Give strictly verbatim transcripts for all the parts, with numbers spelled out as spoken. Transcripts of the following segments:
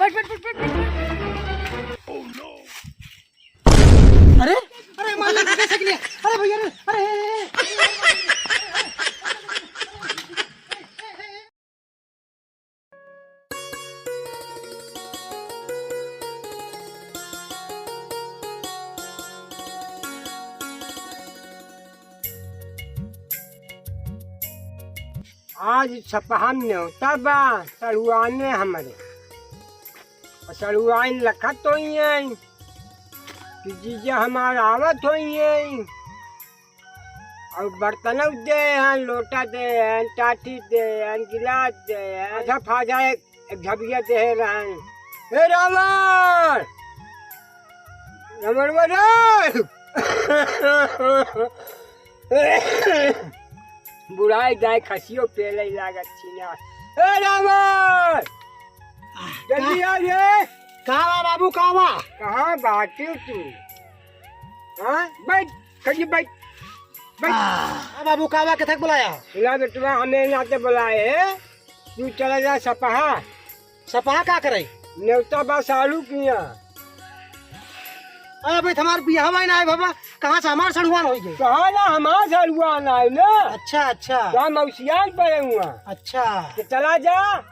अरे, अरे, मार ले, भैया, साइकिल लिया। अरे, भैया, अरे, अरे, अरे, अरे। आज सपहा में न्योता बा, सड़ुआने हमरे। और सड़ुआइन लखत होइहैं कि जीजा हमार आवत होइहैं। और बर्तनौ दे हैं, लोटा दे हैं, टाटी दे हैं, गिलास दे हैं, आधा फाजा एक, एक झबिया दे रहन। ए रावण! रावण बने! बुढ़ाई दाई खसियो पेले लागत छिना। ए रावण! जल्दी आ रे। का बा बाबू, का बा? कहाँ बाटे तू? हाँ? बैठ, कहीं बैठ। बैठ। आ, बाबू, का बा, केथक बुलाया? सुना बेटवा, हमें नाते बुलाए है। तू चला जा सपहा। सपहा का करे? नेवता बा साढ़ू किहाँ। अरे भाई, हमार बियाह भाई ना है बाबा, कहाँ से हमार सड़ुआन होई गए? कहाँ ना हमार सड़ुआन आए ना? अच्छा, अच्छा। तो हम औसियान पड़े हुआ। अच्छा। तो चला जा,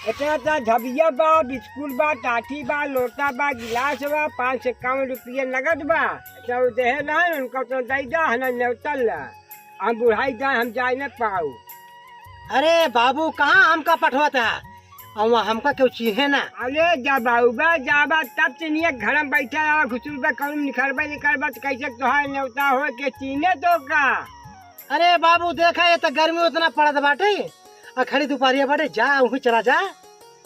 इतना इतना झबिया बा, बिस्कुट बा, टाटी बा, लोटा बा, गिलास बा, पाँच सौ इक्यावन रुपया नगद बा। तो देहे ना, उनका तो दे जा, है ना, नेवतल ला। हम बुढ़ाई जाए, हम जाए न पाऊ। अरे बाबू, कहाँ हमका पठवत है? अउआ हमका केहू चीन्हे ना। अरे जब आउबा, जाबा, तब चिन्हिए, घर में बैठे रहा, घुसुरबे, कौन निखरबे, निकलबे, तो कैसे तोहार नेवता हो के चीन्हे तो का? अरे बाबू, देखा, ये तो गर्मी उतना पड़त बाटे, आ खड़ी दुपहरिया बाटे, जा, वहीं चला जा,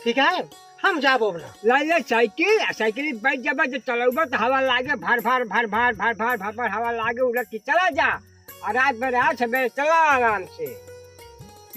ठीक है, हम जाबो अपना। ला ले साइकिल, आ साइकिल बैठ जाबा, जब चलौबा तो हवा लागे, भर भर, भर भर, भर भर, भर भर हवा लागे, उलट के चला जा। और रात भर रहा, सबेरे चला आराम से।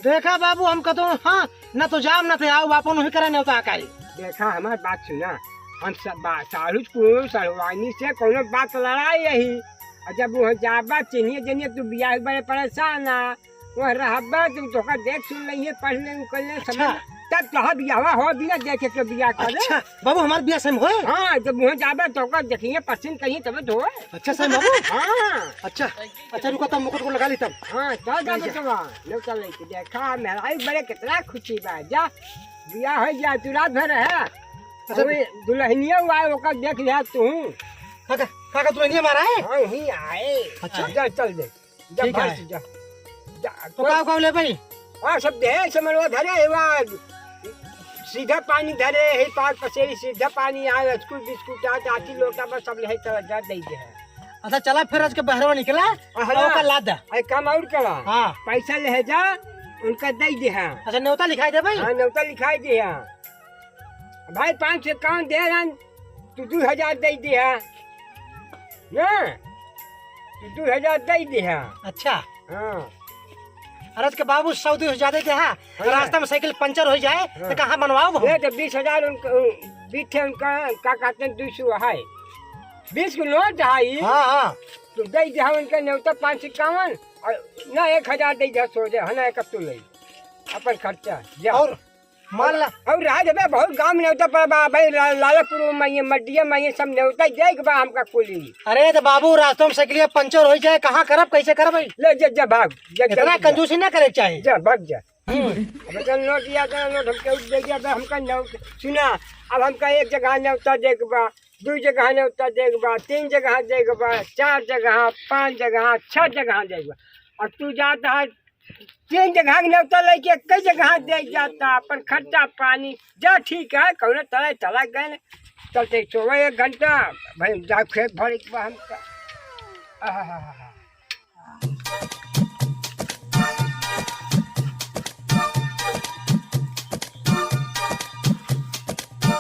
देखा बाबू, हम कहतो हाँ, न तो जाम, न तो आओ, बापन वही करे नेवता आकारी। देखा, हमार बात सुना, हम सब बा-, साढ़ू को सढ़ुआनी से कोनो बात लड़ाई यही। और जब वो जाबा, चिन्हिए जनिए, तू बियाह के बड़े परेशान आ, वो रहबा, तू तोका देख सुन लेंगे, पढ़ ले, कर ले, समझ अच्छा। ले। तब तोहार बियाहवा हो बिना देखे के बियाह करे। अच्छा, बाबू, हमार बियाह सही में होए? हाँ, जब वहाँ जाबे तो ओकर देखिए, पसंद करिए, तबे तो होए। अच्छा, सही में बाबू? हाँ। अच्छा, अच्छा, रुको, तब मुकुट को लगा ली तब। हाँ, चल जा ठीक है। बेटवा, ले चल लेके देखा, मेहरारू बड़े कितना खुशी बा, जा, बियाह हो जा, तू रात भर है। अच्छा। अबे दुल्हनिया हुआ है, ओकर देख लिया तू। काका, काका, दुल्हनिया हमारा है? हाँ, वहीं आए। अच्छा। जा, चल दे। जा ठीक भाई है। से जा। जा, तो कोई का, का ले भाई? हाँ, सब दे, समनवा धरे, वा, सीधा पानी धरे, हे पाँच पसेरी सीधा पानी आए, बिस्कुट, बिस्कुट आ, चाची लोटा बस सब ले चला जा, दे दे। अच्छा, चला फिर आज के बहरवा निकला, हाँ, और ओका ला दा। एक काम और करा। हाँ। पैसा ले जा, उनका दे दे, हाँ। अच्छा, नेवता लिखाई दे भाई। हाँ, नेवता लिखाई दे, हाँ। भाई, पाँच सौ कौन दे रहा? तू दू हजार दे दिया ना, तू दू हजार दे दिया। अच्छा। हाँ। अरे, के बाबू, सौ दो सौ ज्यादा दे, हाँ। हाँ। रास्ता में साइकिल पंचर हो जाए, हाँ। तो कहाँ बनवाओ हम? ये तो बीस हजार उनका, बीस है उनका, का कहते हैं, दो सौ है। बीस के नोट है ये। हाँ, हाँ। तो दे दिया उनका नेवता पाँच सौ इक्यावन, और ना एक हजार दे दिया, सो दे, है ना, एक हफ्तों ले अपन खर्चा, जा। और मान ला। और रहा जबे बहुत गांव में नेवता पड़ा बा भाई, ला-, लालपुर में ये, मड्डिया में ये सब नेवता जाए के बा हमका कुली। अरे तो बाबू, रास्ता में साइकिलिया पंचर हो जाए, कहाँ करब, कैसे करब भाई? ले जा, जा भाग, जा, इतना जल्दी जा। कंजूसी ना करे के चाही। जा, भाग जा। हम्म। अब तो नोट लिया था, नोट हमके उठ दे दिया, अब हमका नोट सुना, अब हमका एक जगह नेवता दे के बा, दू जगह नेवता दे के बा, तीन जगह दे के बा, चार जगह, पाँच जगह, छह जगह दे के बा। और तू जाता है तीन जगह के नेवता लेके एक जगह दे जाता, अपन खर्चा पानी। जा ठीक है, कौनो तरह चला गए न। चलते सोवे एक घंटा, भाई जा खेत भरे के बा हमका। आहा।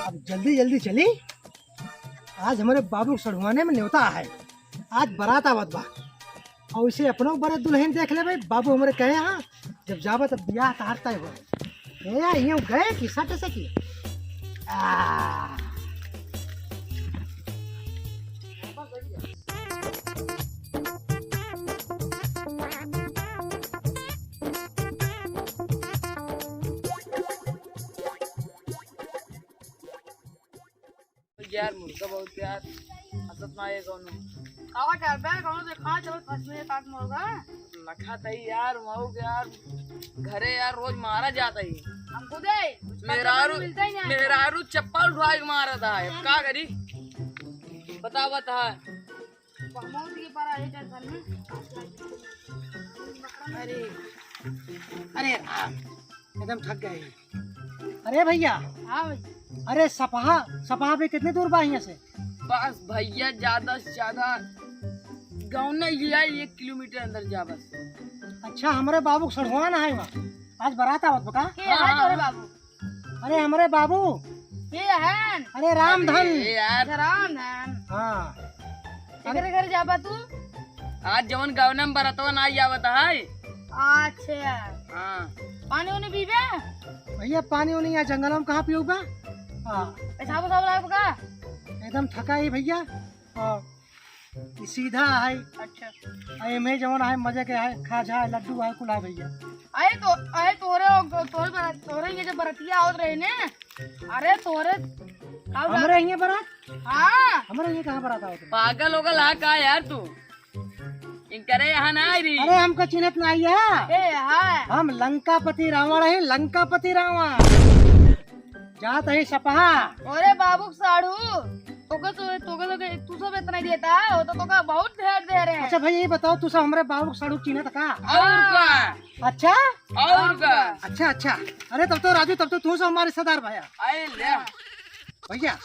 अब जल्दी जल्दी चली, आज हमरे बाबू के सढ़ुआने में नेवता है, आज बारात आवत बा। और इसे अपनो बरे दुल्हन देख लेबे, बाबू हमरे कहे हाँ, जब जाबे तब बियाह तहार तय होए। ए, यूं गए कि सट से की? आ। यार, मुर्गा बहुत यार, हंसत ना ये कौनो। कावा कर बे, कौनो से कहाँ चलो फंस में काट मुर्गा? लखा तई यार, मऊ के यार, घरे यार रोज मारा जाता ही। हमको दे, उसका मेहरारू, जवाब मिलता ही नहीं। मेहरारू चप्पल उठा के मारा था, अब का करी? बतावा था। बहुत ही बड़ा है टेंशन में। अरे, अरे राम, एकदम थक गए। अरे भैया। हाँ भैया। अरे सपहा, सपहा पे कितने दूर बा हियाँ से? बस भैया, ज्यादा से ज्यादा गाँव नहीं लिया, एक किलोमीटर अंदर जा बस। अच्छा, हमरे बाबू के सड़हुआ ना है वहाँ, आज बारात आवत बा का? के है हाँ, तोरे हाँ। बाबू? अरे हमरे बाबू। के हन? अरे रामधन। अरे यार। अच्छा, रामधन। हाँ। एकरे घर जाबा तू? आज जवन गवना में बरतवा ना आवत है। अच्छा। हाँ। पानी उनी पीबे? भैया पानी उनी यहाँ जंगल में कहाँ पीऊबा? हाँ। पेशाब उसाब लागब का? एकदम थका ही भैया। हाँ। ई सीधा है। अच्छा। आ एमे जवन है मजे के है, खाजा है, लड्डू है, कुल है भैया। अरे तो, अरे तोरे, तोरे बरा-, तोरे ये जो बरतिया आवत रहे ने, अरे तोरे, का बात? हमरे हियाँ बरात? हाँ। हमरे हियाँ कहाँ बरात आवत रहे? पागल होगल हा का यार तू? इनकरे यहाँ ना आई रही। अरे हमका चिन्हत ना आई है। ए, हाँ। हम लंकापति रावण है, लंकापति रावण। जात है सपहा। अरे बाबू के साढ़ू, तोके तो, तोके तो, तू सब इतना ही देता है, वो तो तोका बहुत ढेर दे रहे हैं। अच्छा भैया, ये बताओ, तू सब हमरे बाबू के साढ़ू चिन्हत का? और का? अच्छा? और का? अच्छा, अच्छा। अरे तब तो राजू, तब तो तू सब हमारे रिश्तेदार भैया। आए ले। भैया,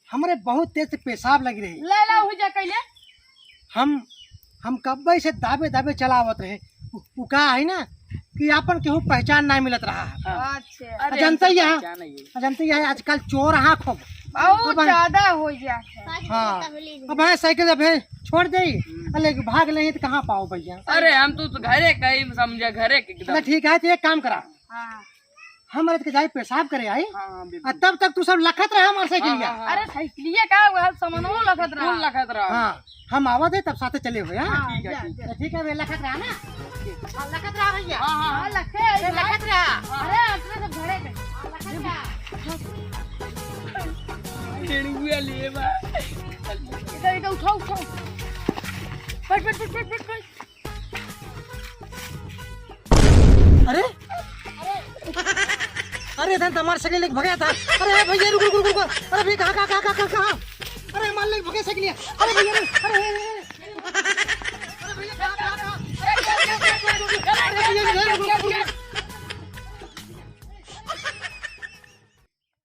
हमरे बहुत तेज से पेशाब लगी रही। ले ला, हुई जा कैले। हम, हम कब्बे से दाबे दाबे चलावत रहे। उ, उ का है ना कि आपन केहू पहचान ना मिलत रहा है। हाँ। अच्छा। अरे, जनता हमसे यहाँ, पहचान है ये। जनता यहाँ आजकल चोर हाँ खूब। बहुत अब हम ज्यादा हो गया है। हाँ। अब है साइकिल जब है छोड़ दे, हम्म। अरे भाग नहीं तो कहाँ पाओ भैया? अरे हम तो, तो घरे का ही समझे, घरे के एकदम। अच्छा ठीक है, तो एक काम करा। हाँ। हम रात के जाए पेशाब करे आई। हाँ, हाँ, बिल्कुल। आ तब तक तू सब लखत रहा हमार साइकिलिया। हाँ, हाँ, हाँ। अरे साइकिलिया का, वह सामानो लखत रहा। कौन लखत रहा? हाँ, हम आवा दे तब साथे चले हो, हाँ? हाँ, ठीक है, जा, ठीक है। जा। तो ठीक है, वे लखत रहा ना? हाँ, लखत रहा भैया। हाँ, हाँ, हाँ। हाँ, लखे, अरे, लखत रहा। हाँ। अरे, अपने सब घरे के। हाँ, लखत रहा। टेढ़ुआ लिए बा। इधर, इधर उठाओ, उठाओ। बैठ, बैठ, बैठ। अरे, अरे धन तमार साइकिल लेके भगया था। अरे भैया रुक, रुक, रुक, रुक। अरे भैया कहाँ, कहाँ, कहाँ? अरे मार लेके भगया साइकिल। अरे भैया रे, अरे, अरे, अरे। अरे भैया, कहाँ, कहाँ, कहाँ? अरे भैया, रुक, रुक, रुक, रुक।